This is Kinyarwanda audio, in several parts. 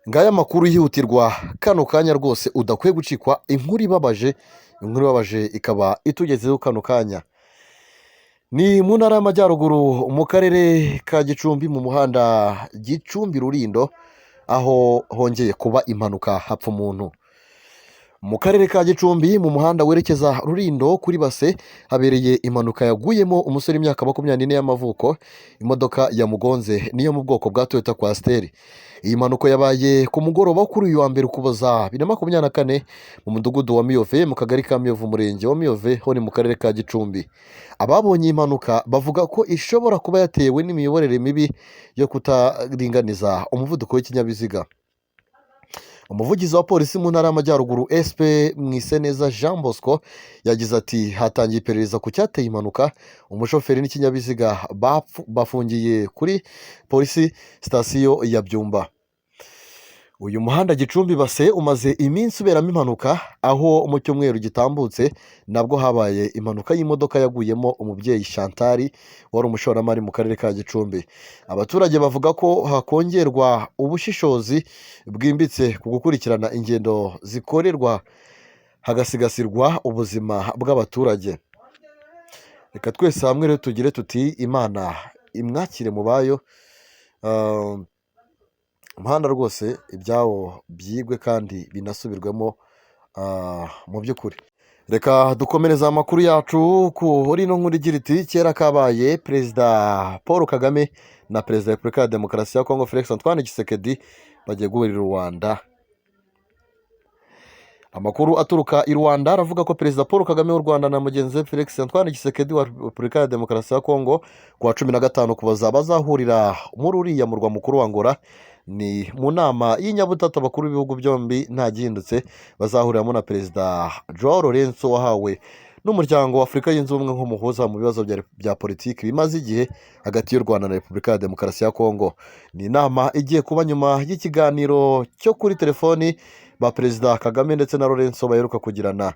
Ngaya amakuru yihutirwa kano kanya rwose udakwiye gucikwa. Inkuru ibabaje, inkuru ibabaje ikaba itugezeho kano kanya. Ni mu Ntara y'Amajyaruguru, mu Karere ka Gicumbi, mu muhanda Gicumbi Rurindo, aho hongeye kuba impanuka hapfa umuntu. Mu Karere ka Gicumbi, mu muhanda werekeza Rurindo kuri Base, habereye impanuka yaguyemo umusore w'imyaka 24 y'amavuko. Imodoka yamugonze niyo mu bwoko bwa Toyota Coaster. Iyi mpanuka yabaye ku mugoroba wo kuri uyu wa mbere, Ukuboza 2024, mu Mudugudu wa Miyove, mu Kagari ka Miyove, Umurenge wa Miyove, ho ni mu Karere ka Gicumbi. Ababonye iyi mpanuka bavuga ko ishobora kuba yatewe n'imiyoborere mibi yo kutaringaniza umuvuduko w'ikinyabiziga. Umuvugizi wa polisi mu Ntara y'Amajyaruguru, SP Mwiseneza Jean Bosco, yagize ati: "Hatangiye iperereza ku cyateye impanuka. Umushoferi n'ikinyabiziga bafungiye kuri polisi sitasiyo ya Byumba." Uyu muhanda Gicumbi Base umaze iminsi uberamo impanuka, aho mu cyumweru gitambutse nabwo habaye impanuka y'imodoka yaguyemo umubyeyi Chantal wari umushoramari mu Karere ka Gicumbi. Abaturage bavuga ko hakongerwa ubushishozi bwimbitse ku gukurikirana ingendo zikorerwa, hagasigasirwa ubuzima bw'abaturage. Reka twese hamwe rero tugire tuti: "Imana imwakire mu bayo." Umuhanda rwose ibyawo byigwe kandi binasubirwemo mu by'ukuri. Reka dukomereze amakuru yacu kuri ino nkuru igira iti: "Kera kabaye, Perezida Paul Kagame na Perezida wa Repubulika ya Demokarasi ya Kongo Felix Antoine Tshisekedi bagiye guhurira i Rwanda." Amakuru aturuka i Rwanda aravuga ko Perezida Paul Kagame w'u Rwanda na mugenzi we Felix Antoine Tshisekedi wa Repubulika ya Demokarasi ya Kongo ku wa 15 Ukuboza bazahurira muri uriya murwa mukuru wa Angola. Ni mu nama y'inyabutatu abakuru b'ibihugu byombi nta gihindutse bazahuriramo na Perezida Joao Lourenço wahawe n'Umuryango wa Afurika Yunze Ubumwe nk'umuhuza mu bibazo bya politiki bimaze igihe hagati y'u Rwanda na Repubulika ya Demokarasi ya Kongo. Ni inama igiye kuba nyuma y'ikiganiro cyo kuri telefoni ba Perezida Kagame ndetse na Lourenço baheruka kugirana.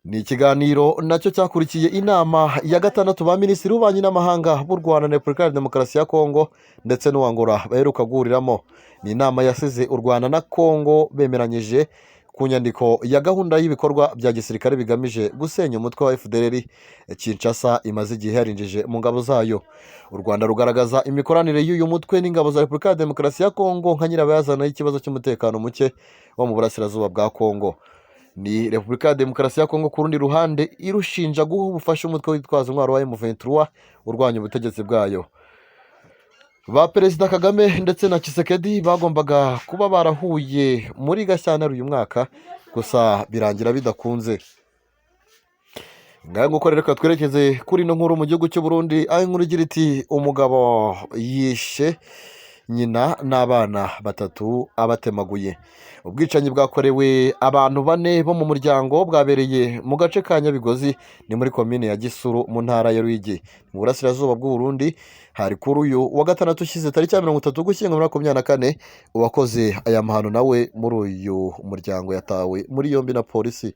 Ni ikiganiro nacyo cyakurikiye inama ya gatandatu ba minisitiri w'ububanyi n'amahanga b'u Rwanda na Repubulika ya Demokarasi ya Kongo ndetse n'uw'Angola baheruka guhuriramo. Ni inama yasize u Rwanda na Kongo bemeranyije ku nyandiko ya gahunda y'ibikorwa bya gisirikare bigamije gusenya umutwe wa FDLR Kinshasa imaze igihe yarinjije mu ngabo zayo. U Rwanda rugaragaza imikoranire y'uyu mutwe n'ingabo za Repubulika ya Demokarasi ya Kongo nka nyirabayazana y'ikibazo cy'umutekano muke wo mu burasirazuba bwa Kongo. Ni Repubulika ya Demokarasi ya Kongo ku rundi ruhande irushinja guha ubufasha umutwe witwaza intwaro wa M23 urwanya ubutegetsi bwayo. Ba Perezida Kagame ndetse na Tshisekedi bagombaga kuba barahuye muri Gashyantare uyu mwaka, gusa birangira bidakunze. Ngaho nguko rero, reka twerekeze kuri ino nkuru mu gihugu cy'u Burundi, aho inkuru igira iti: "Umugabo yishe nyina n'abana batatu abatemaguye." Ubwicanyi bwakorewe abantu bane bo mu muryango bwabereye mu gace ka Nyabigozi, ni muri komine ya Gisuru, mu ntara ya Ruyigi, mu burasirazuba bw'u Burundi. Hari kuri uyu wa gatandatu ushize, tariki ya 30 Ugushyingo muri 24. Uwakoze aya mahano nawe muri uyu muryango yatawe muri yombi na polisi.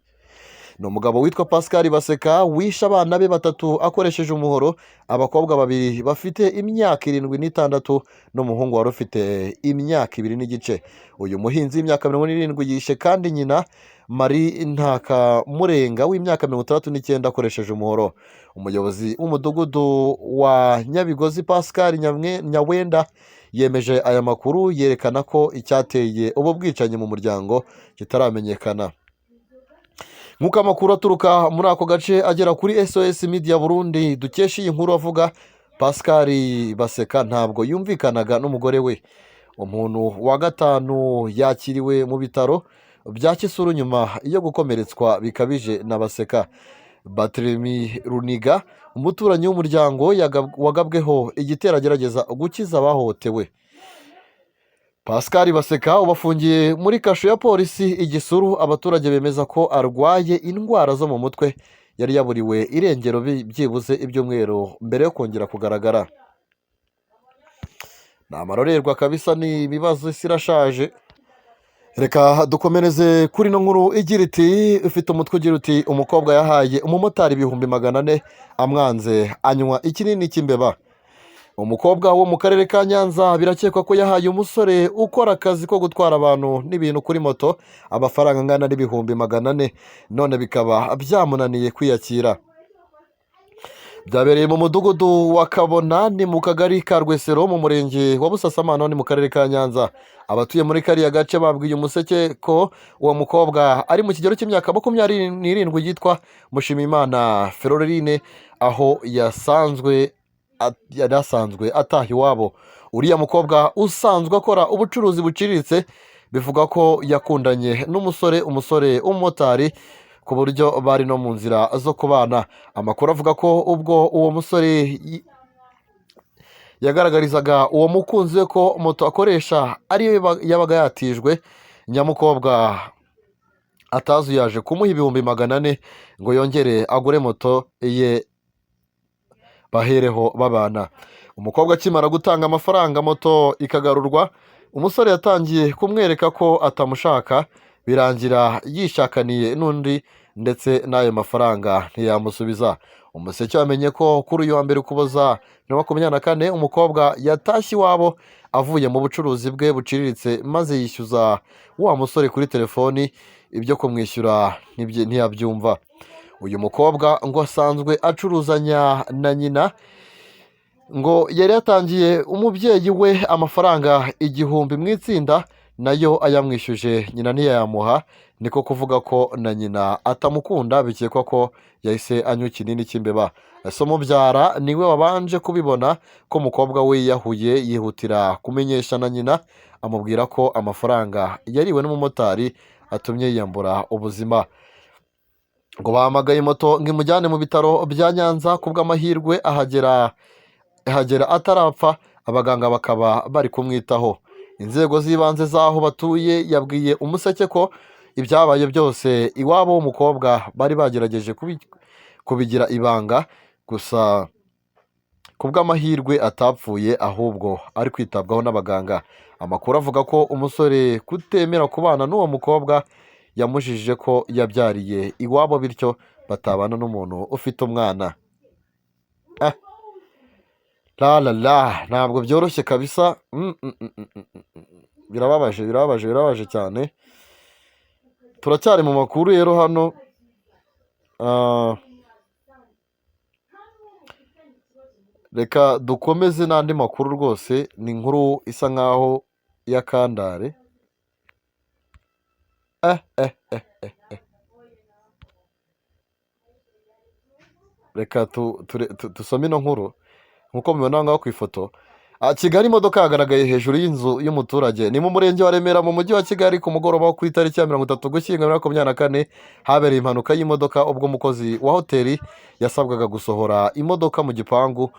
Ni umugabo witwa Pascal Baseka wishe abana be batatu akoresheje umuhoro, abakobwa babiri bafite imyaka 7 n'6 n'umuhungu wari ufite imyaka 2 n'igice. Uyu muhinzi w'imyaka 47 yishe kandi nyina Marie Ntakamurenga w'imyaka 69 akoresheje umuhoro. Umuyobozi w'umudugudu wa Nyabigozi, Pascal Nyawenda, yemeje aya makuru, yerekana ko icyateye ubu bwicanyi mu muryango kitaramenyekana. Nk'uko amakuru aturuka muri ako gace agera kuri SOS Media Burundi dukesha iyi nkuru avuga, Pascal Baseka ntabwo yumvikanaga n'umugore we. Umuntu wa gatanu yakiriwe mu bitaro bya Kisuru nyuma yo gukomeretswa bikabije na Baseka. Barthelemy Runiga, umuturanyi w'umuryango wagabweho igitero, agerageza gukiza abahohotewe. Pascal Baseka ubafungiye muri kasho ya polisi i Gisuru. Abaturage bemeza ko arwaye indwara zo mu mutwe. Yari yaburiwe irengero byibuze ibyumweru mbere yo kongera kugaragara. Ni amarorerwa kabisa, ni ibibazo, isi irashaje. Reka dukomereze kuri ino nkuru igira iti, ufite umutwe ugira uti: "Umukobwa yahaye umumotari 400,000 amwanze anywa ikinini cy'imbeba." Umukobwa wo mu karere ka Nyanza birakekwa ko yahaye umusore ukora akazi ko gutwara abantu n'ibintu kuri moto amafaranga angana n'400,000, none bikaba byamunaniye kwiyakira. Byabereye mu mudugudu wa Kabona, ni mu kagari ka Rwesero, mu murenge wa Busasamana, ni mu karere ka Nyanza. Abatuye muri kariya gace babwiye Umuseke ko uwo mukobwa ari mu kigero cy'imyaka 27, yitwa Mushimiyimana Ferorine, aho yasanzwe yari asanzwe ataha iwabo. Uriya mukobwa usanzwe akora ubucuruzi buciriritse, bivuga ko yakundanye n'umusore, umusore w'umumotari, ku buryo bari no mu nzira zo kubana. Amakuru avuga ko ubwo uwo musore yagaragarizaga uwo mukunzi we ko moto akoresha ariyo yabaga yatijwe, nyamukobwa atazuyaje kumuha 400,000 ngo yongere agure moto ye bahereho babana. Umukobwa akimara gutanga amafaranga, moto ikagarurwa, umusore yatangiye kumwereka ko atamushaka, birangira yishakaniye n'undi, ndetse n'ayo mafaranga ntiyamusubiza. Umuseke wamenye ko kuri uyu wa mbere, Ukuboza 2024, umukobwa yatashye iwabo avuye mu bucuruzi bwe buciriritse, maze yishyuza wa musore kuri telefoni, ibyo kumwishyura ntiyabyumva. Uyu mukobwa ngo asanzwe acuruzanya na nyina. Ngo yari yatangiye umubyeyi we amafaranga 1000 mu itsinda, nayo ayamwishyuje nyina ntiyayamuha, niko kuvuga ko na nyina atamukunda. Bikekwa ko yahise anywa ikinini cy'imbeba. Ese umubyara niwe wabanje kubibona ko umukobwa we yiyahuye, yihutira kumenyesha na nyina, amubwira ko amafaranga yariwe n'umumotari atumye yiyambura ubuzima. Ngo bahamagaye moto ngo imujyane mu bitaro bya Nyanza, ku bw'amahirwe ahagera atarapfa, abaganga bakaba bari kumwitaho. Inzego z'ibanze z'aho batuye yabwiye Umuseke ko ibyabaye byose iwabo w'umukobwa bari bagerageje kubigira ibanga, gusa ku bw'amahirwe atapfuye, ahubwo ari kwitabwaho n'abaganga. Amakuru avuga ko umusore kutemera kubana n'uwo mukobwa yamujijije ko yabyariye iwabo, bityo batabana n'umuntu ufite umwana. La la la, ntabwo byoroshye kabisa. Birababaje, birababaje, birababaje cyane. Turacyari mu makuru rero hano. Reka dukomeze n'andi makuru rwose. Ni inkuru isa nkaho y'akandare. Reka dusome ino nkuru nk'uko mubibona aho ngaho ku ifoto. Kigali, imodoka yagaragaye hejuru y'inzu y'umuturage. Ni mu murenge wa Remera, mu mujyi wa Kigali, ku mugoroba wo ku itariki ya 30 Ugushyingo 2024, habereye impanuka y'imodoka ubwo umukozi wa hoteli yasabwaga gusohora imodoka mu gipangu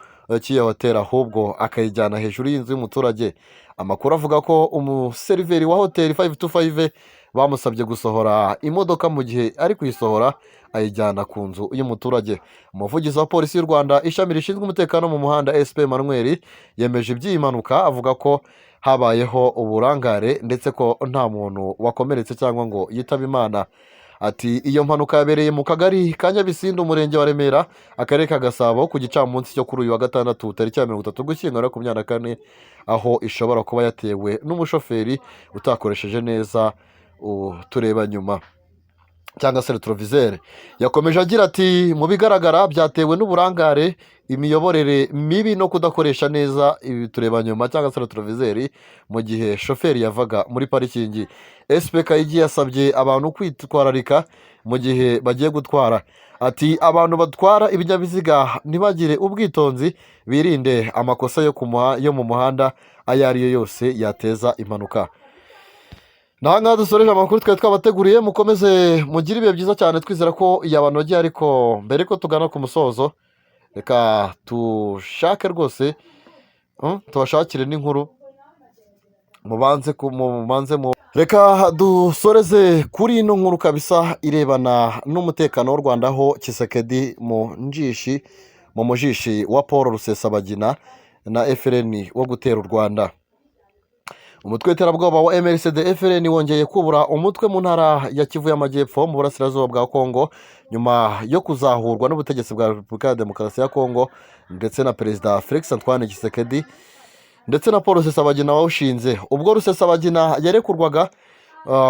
cy'iyo hoteli, ahubwo akayijyana hejuru y'inzu y'umuturage. Amakuru avuga ko umuseriveri wa hoteli 525 bamusabye gusohora imodoka, mu gihe ari kuyisohora ayijyana ku nzu y'umuturage. Umuvugizi wa Polisi y'u Rwanda, ishami rishinzwe umutekano mu muhanda, SP Emmanuel, yemeje iby'iyi mpanuka, avuga ko habayeho uburangare ndetse ko nta muntu wakomeretse cyangwa ngo yitabe Imana. Ati: "Iyo mpanuka yabereye mu kagari ka Nyabisindu, umurenge wa Remera, akarere ka Gasabo, ku gicamunsi cyo kuri uyu wa gatandatu, tariki ya 30 Ugushyingo 2024, aho ishobora kuba yatewe n'umushoferi utakoresheje neza utureba nyuma cyangwa se rétroviseur." Yakomeje agira ati: "Mu bigaragara byatewe n'uburangare, imiyoborere mibi no kudakoresha neza ibi tureba nyuma cyangwa se rétroviseur mu gihe shoferi yavaga muri parikingi." SP Kayigi yasabye abantu kwitwararika mu gihe bagiye gutwara. Ati: "Abantu batwara ibinyabiziga ntibagire ubwitonzi, birinde amakosa yo mu muhanda ayo ari yo yose yateza impanuka." Ni ngaha dusoreje amakuru twari twabateguriye. Mukomeze mugire ibihe byiza cyane, twizera ko yabanogeye. Ariko mbere ko tugana ku musozo, reka tushake rwose, tubashakire n'inkuru. Mubanze mu reka dusoreze kuri ino nkuru kabisa irebana n'umutekano w'u Rwanda, aho Tshisekedi mu njishi mu mujishi wa Paul Rusesabagina na FLN wo gutera u Rwanda. Umutwe w'iterabwoba wa MRCD FLN wongeye kubura umutwe mu ntara ya Kivu y'Amajyepfo mu burasirazuba bwa Kongo, nyuma yo kuzahurwa n'ubutegetsi bwa Repubulika ya Demokarasi ya Kongo ndetse na Perezida Felix Antoine Tshisekedi ndetse na Paul Rusesabagina wawushinze. Ubwo Rusesabagina yarekurwaga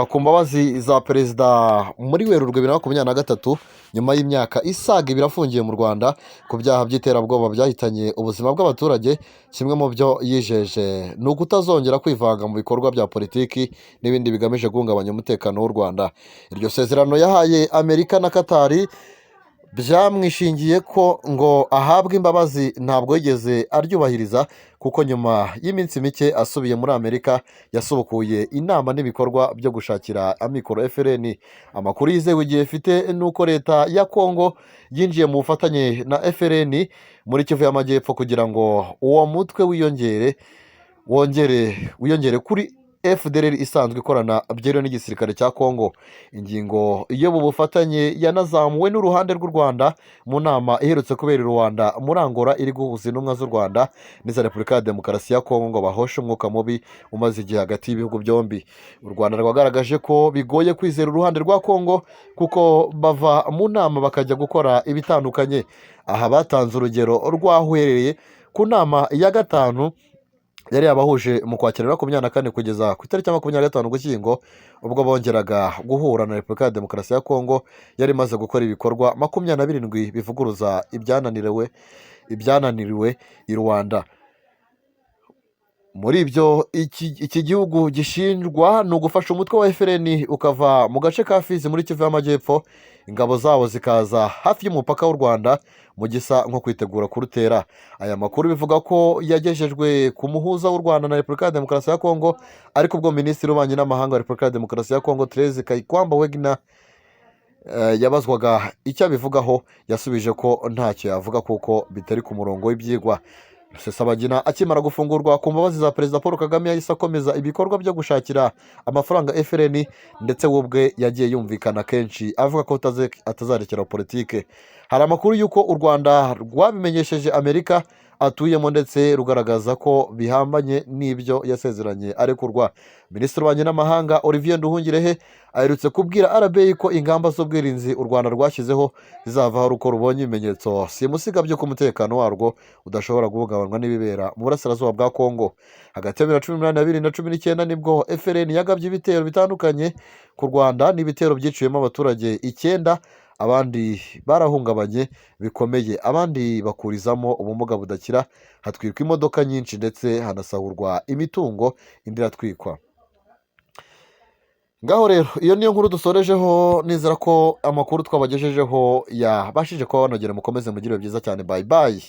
ku mbabazi za perezida muri Werurwe 2023, nyuma y'imyaka isaga 2 afungiye mu Rwanda ku byaha by'iterabwoba byahitanye ubuzima bw'abaturage, kimwe mu byo yijeje ni ukutazongera kwivanga mu bikorwa bya politiki n'ibindi bigamije guhungabanya umutekano w'u Rwanda. Iryo sezerano yahaye Amerika na Katari byamwishingiye ko ngo ahabwe imbabazi ntabwo yigeze aryubahiriza, kuko nyuma y'iminsi mike asubiye muri Amerika yasubukuye inama n'ibikorwa byo gushakira amikoro FLN. Amakuru yizewe igihe ifite ni uko leta ya Kongo yinjiye mu bufatanye na FLN muri Kivu y'Amajyepfo kugira ngo uwo mutwe wiyongere, wongere wiyongere kuri FDLR isanzwe ikorana byeruye n'igisirikare cya Kongo. Ingingo y'ubu bufatanye yanazamuwe n'uruhande rw'u Rwanda mu nama iherutse kubera i Rwanda muri Angola, iri guhuza intumwa z'u Rwanda n'iza Repubulika ya Demokarasi ya Kongo ngo bahoshe umwuka mubi umaze igihe hagati y'ibihugu byombi. U Rwanda rwagaragaje ko bigoye kwizera uruhande rwa Kongo kuko bava mu nama bakajya gukora ibitandukanye. Aha batanze urugero rw'aho ku nama ya gatanu yari yabahuje mu Kwakira 2024 kugeza ku itariki ya 25 Ugushyingo, ubwo bongeraga guhura na Repubulika ya Demokarasi ya Kongo yari imaze gukora ibikorwa 27 bivuguruza ibyananiriwe i Rwanda. Muri ibyo iki gihugu gishinjwa ni ugufasha umutwe wa FLN ukava mu gace ka Fizi muri Kivu y'Amajyepfo, ingabo zawo zikaza hafi y'umupaka w'u Rwanda mu gisa nko kwitegura kurutera. Aya makuru bivuga ko yagejejwe ku muhuza w'u Rwanda na Repubulika ya Demokarasi ya Kongo, ariko ubwo Minisitiri w'Ububanyi n'Amahanga wa Repubulika ya Demokarasi ya Kongo, Therese Kayikwamba Wagner, yabazwaga icyo abivugaho, yasubije ko ntacyo yavuga kuko bitari ku murongo w'ibyigwa. Rusesabagina akimara gufungurwa ku mbabazi za Perezida Paul Kagame, yahise akomeza ibikorwa byo gushakira amafaranga FLN, ndetse we ubwe yagiye yumvikana kenshi avuga ko atazarekera politike. Hari amakuru y'uko u Rwanda rwabimenyesheje Amerika atuyemo, ndetse rugaragaza ko bihambanye n'ibyo yasezeranye arekurwa. Minisitiri w'Ububanyi n'Amahanga Olivier Nduhungirehe aherutse kubwira RBA ko ingamba z'ubwirinzi u Rwanda rwashyizeho zizavaho ari uko rubonye ibimenyetso simusiga by'uko umutekano warwo udashobora guhungabanywa n'ibibera mu burasirazuba bwa Kongo. Hagati ya 2018 na 2019 nibwo FLN yagabye ibitero bitandukanye ku Rwanda, n'ibitero byiciwemo abaturage icyenda, abandi barahungabanye bikomeye, abandi bakurizamo ubumuga budakira, hatwikwa imodoka nyinshi ndetse hanasahurwa imitungo, indi iratwikwa. Ngaho rero iyo niyo nkuru dusorejeho. Nizera ko amakuru twabagejejeho yabashije kuba banogera. Mukomeze mugire ibihe byiza cyane. Bye bye.